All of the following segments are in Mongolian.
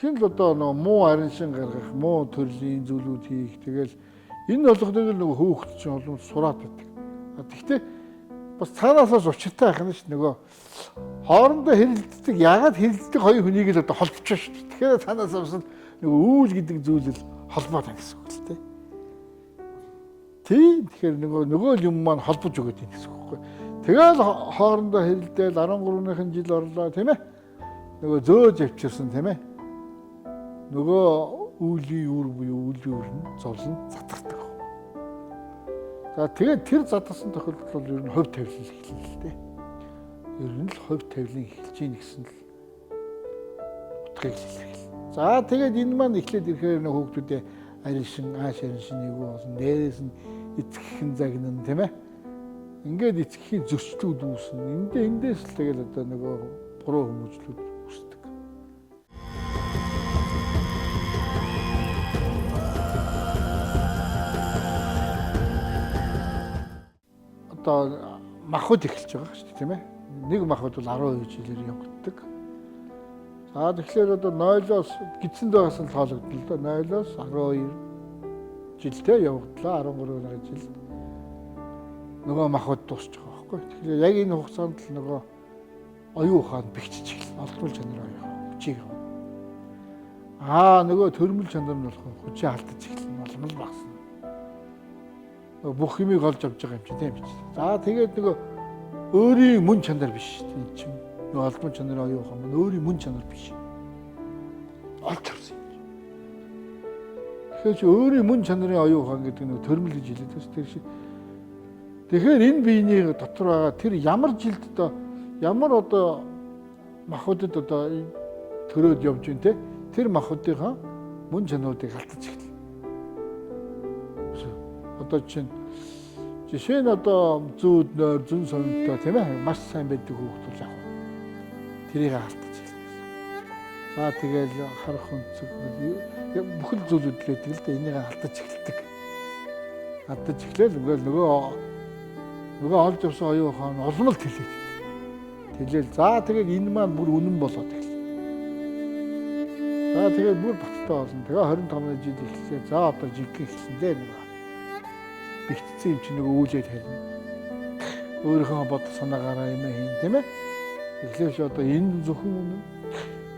Тэгхэн л одоо нөгөө муу арин шин гаргах, муу төрлийн зүйлүүд хийх. Тэгэл энэ болгоныг л нөгөө хөөхт чинь олон сураад байдаг. Тэгтээ бас цаанаасаа учиртай байх нь ш нөгөө хоорондоо хэрэлддэг, яагаад хэрэлддэг хоёр хүнийг л одоо холбож шүү дээ. Тэгэхээр цаанаасаа бас нөгөө үүл гэдэг зүйл л холбоод байна гэсэн үг л дээ. Тийм, тэгэхээр нөгөө юм маань холбож өгöd юм гэсэн үг байхгүй. Тэгэл хоорондоо хэрэлдээл 13-ны жил орлоо, тийм ээ. Нөгөө зөөж авчирсан, тийм ээ. Нөгөө үүлийн үр буюу үүлийн үр нь зовлон задардаг. За тэгээд тэр задарсан тохиолдолд бол ер нь хувь тавилан эхэлнэ л дээ. Ер нь л хувь тавилан эхэлж гин гэсэн л утгыг илэрхийлнэ. За тэгээд энэ маань эхлээд ирэхээр нөх хүүхдүүдээ арин шин, ааш арин шин эйгүү болно. Дээрээс нь эцэгхэн загнан, тийм ээ. Ингээд эцэгхийн зөрчлүүд үүснэ. Эндээс л тэгэл одоо нөгөө буруу хүмүүжлүүд үүсдэг. Одоо махбод эхэлж байгаа шүү дээ, тийм ээ. Нэг махбод бол 12 жилээр явагддаг. За тэгэхээр одоо 0-оос гидсэнд байгаас нь тоологдно л доо. 0-оос 12 жилдээ явагдлаа. 13 жилд нөгөө махбод дуусчих байгаа байхгүй. Тэгэхээр яг энэ хугацаанд л нөгөө оюун ухаан бэхжиж эхэлнэ. Олдмол чанар оюун ухаан хүчийг авна. Нөгөө төрмөл чанар нь болохоор хүчээ алдаж эхэлнэ. Улам л багасна. Нөгөө бүх юмыг олж авч байгаа юм чи, тийм биз. За тэгээд нөгөө өөрийн мөн чанар биш шүү дээ. Энэ чинь нөгөө олдмол чанарын оюун ухаан маань өөрийн мөн чанар биш. Олж авсан юм. Тэгэхээр чи өөрийн мөн чанарын оюун ухаан гэдэг нөгөө төрмөл гэж хэлээд байна шүү дээ. Тэр шиг. Тэгэхээр энэ биений дотор байгаа тэр ямар жилд одоо ямар одоо махбодод одоо төрөөд явж байна те, тэр махбодынхаа мөн чанаруудыг алдаж эхэлнэ. Одоо чинь жишээ нь одоо зүүд нойр, зүн сонтой, тийм ээ, маш сайн байдаг хүүхд бол яг тэрийг алдаж эхэлнэ. За тэгэл харах өнцөг бүхэл зүйлүүд л байдаг л да, энийг алдаж эхэлдэг. Алдаж эхлээл ингээл нөгөө олж авсан оюун ухаан улам л тэлээд. Тэлээл за тэгээд энэ маань бүр үнэн болоод эхэлнэ. За тэгээд бүр баттай болно. Тэгээ 25 жил эхэлсэн. За одоо жинхэнэ эхэлсэн дээ нөгөө. Бэгтцсэн юм чинь нөгөө үүлээ тарина. Өөрийнхөө бодох санаагаараа юм хийн, тийм ээ. Тэгэхээр чи одоо энэ зөвхөн үнэн.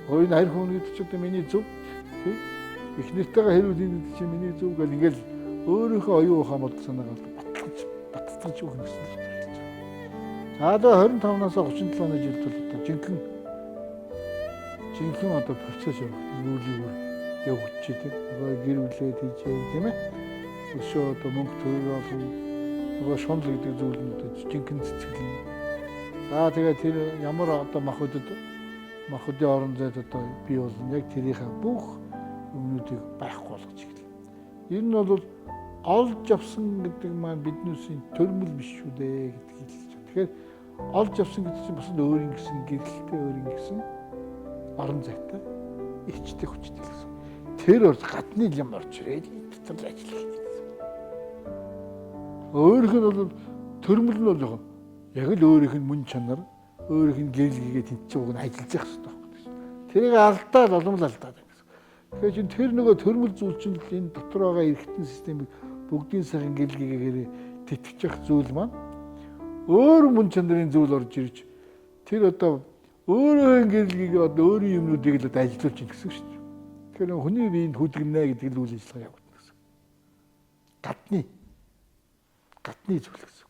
Энэ харь хүн гэдэг чи одоо миний зөв, тийм. Их нэртэйгээ хэрүүл энэ гэдэг чи миний зөв гэл ингээл өөрийнхөө оюун ухаан бодох санаагаар баталгаж өгнө гэсэн л хэлж байгаа. За одоо 25-наас 37 оны жилд бол одоо жинхэнэ одоо процесс явагдана. Үүлийн үр явагдчих, тийм. Нөгөө гэр бүлээ тийжээ, тийм ээ. Өшөө одоо мөнгө төгрөг олно. Нөгөө шунал гэдэг зүйл нь одоо жинхэнэ цэцгэлнэ. За тэгээд тэр ямар одоо махбодын орон зайд одоо бий болно. Яг тэрийнхээ бүх юмнуудыг байхгүй болгож эхэлнэ. Энэ нь бол олж авсан гэдэг маань биднээсийн төрмөл биш шүү дээ гэдгийг хэлж байгаа. Тэгэхээр олж авсан гэдэг чинь бас өөрийн гэсэн гэрэлтэй, өөрийн гэсэн орон зайтай, эрчтэй хүчтэй л гэсэн. Тэр орж гадны юм орж ирээд дотор л ажиллах гэсэн. Өөрийнх нь бол төрмөл нь бол яг л өөрийнх нь мөн чанар, өөрийнх нь гэрэл хийгээд тэнцээ уг нь ажиллаж явах хэрэгтэй байхгүй гэсэн. Тэрийг алдаад улам л алдаад байна гэсэн. Тэгэхээр чинь тэр нөгөө төрмөл зүйл чинь л энэ дотор байгаа эргэтэн системийг бүгдийн сайхан гэрэл гээгээр тэтгэж зүйл маань өөр мөн чанарын зүйл орж ирж тэр одоо өөрийн гэрэл гээгээ одоо өөрийн юмнуудыг л одоо ажиллуулж байна гэсэн шүү дээ. Тэгэхээр хүний биеинд хөдөлгөнэ гэдэг л үйл ажиллагаа явагдана гэсэн. Гадны зүйл гэсэн.